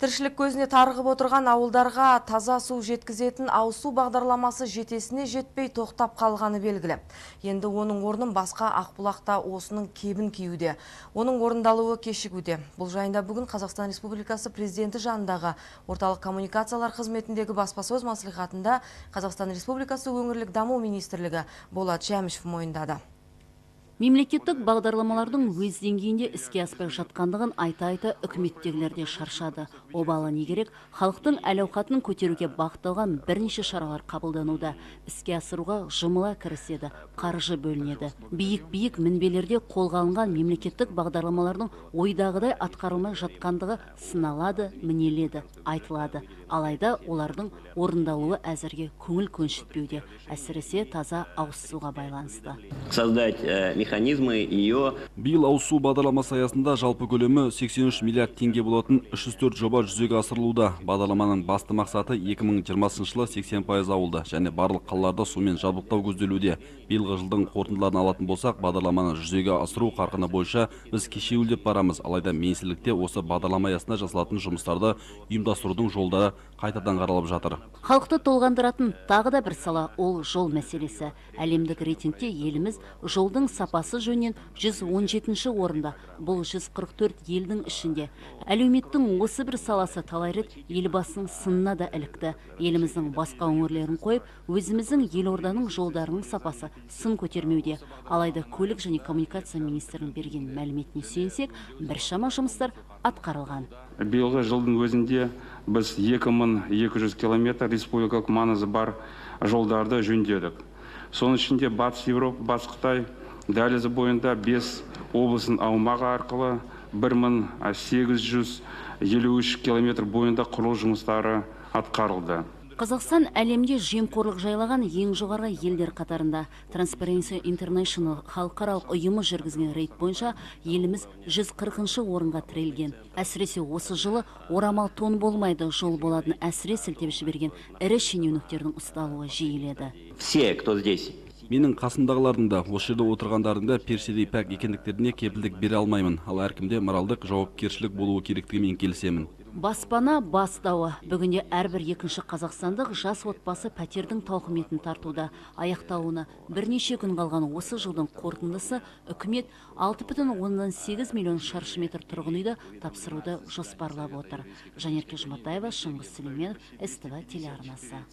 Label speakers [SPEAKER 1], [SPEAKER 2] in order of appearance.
[SPEAKER 1] Тіршілік көзіне тарығып отырған ауылдарға таза су жеткізетін ауызсу бағдарламасы жетесіне жетпей тоқтап қалғаны белгілі. Енді оның орнын басқа Ақбұлақта осының кебін киюде. Оның орындалуы кешігуде. Бұл жайында бүгін Қазақстан Республикасы Президенті жанындағы Орталық коммуникациялар қызметіндегі баспасөз мәслихатында Қазақстан Республикасы Өңірлік даму министрлігі Болат Жәмішев мойындады.
[SPEAKER 2] Мемлекеттік бағдарламалардың өз деңгейінде іске аспай жатқандығын айта-айта үкіметтегілер де шаршады. Обалы не керек, халықтың әл-ауқатын көтеруге бағытталған бірнеше шаралар қабылдануда. Іске асыруға жұмыла кіріседі, қаржы бөлінеді. Биік-биік мінбелерде қолға алынған мемлекеттік бағдарламалардың ойдағыдай атқарылмай жатқандығы сыналады, мінеледі, айтылады. Алайда олардың орындалуы әзірге көңіл көншітпеуде, әсіресе таза ауыз суға байланысты.
[SPEAKER 3] Создать механизмы ее.
[SPEAKER 4] Биыл ауыз су бағдарламасы аясында жалпы көлемі 83 миллиард теңге болатын 304 жоба жүзеге асырылуда. Бағдарламаның басты мақсаты 2020 жылы 80% ауылды және барлық қалаларда сумен жабдықтау көзделуде. Биылғы жылдың қорытындыларын алатын болсақ, бағдарламаны жүзеге асыру қарқыны бойынша біз кешеуілдеп барамыз. Алайда министрлікте осы бағдарлама аясында жасалатын жұмыстарды ұйымдастырудың жолдары қайтадан қаралып жатыр.
[SPEAKER 2] Халықты толғандыратын тағы да бір сала ол жол мәселесі. Әлемдік рейтингте еліміз жолдың сапасы жөнінен 117-ші орында, бұл 144 елдің ішінде. Әлеуметтің осы бір саласы талай рет елбасының сынына да ілікті. Еліміздің басқа өңірлерін қойып, өзіміздің елорданың жолдарының сапасы сын көтермеуде. Алайда көлік және коммуникация министрінің берген мәліметіне сүйенсек, біршама жұмыстар атқарылған.
[SPEAKER 5] Биылғы жылдың өзінде біз 2200 километр республикалық маңызы бар жолдарды жөндедік. Соның ішінде Батыс Еуропа, Батыс Қытай дәлізі бойында 5 облыстың аумағы арқылы 1853 километр бойында құрылыс жұмыстары атқарылды.
[SPEAKER 2] Қазақстан әлемде жемқорлық жайлаған ең жоғарғы елдер қатарында. Transparency International халықаралық ұйымы жүргізген рейд бойынша еліміз 140-шы орынға тірелген. Әсіресе осы жылы орамал тон болмайды, жол боладын әсіре сілтеп жіберген ірі шенеуніктердің ұсталуы жиіледі.
[SPEAKER 3] Все, кто здесь.
[SPEAKER 4] Менің қасымдағылардың да, осы жерде отырғандардың да періштедей пәк екендіктеріне кепілдік бере алмаймын. Ал әркімде моральдық жауапкершілік болуы керектігімен келісемін.
[SPEAKER 2] Баспана бас дауы. Бүгінде әрбір екінші қазақстандық жас отбасы пәтердің тауқыметін тартуда. Аяқталуына бірнеше күн қалған осы жылдың қорытындысы үкімет 6,8 миллион шаршы метр тұрғын үйді тапсыруды жоспарлап отыр. Жанерке Жұматаева, Шыңғыс Сүлейменов, СТВ телеарнасы.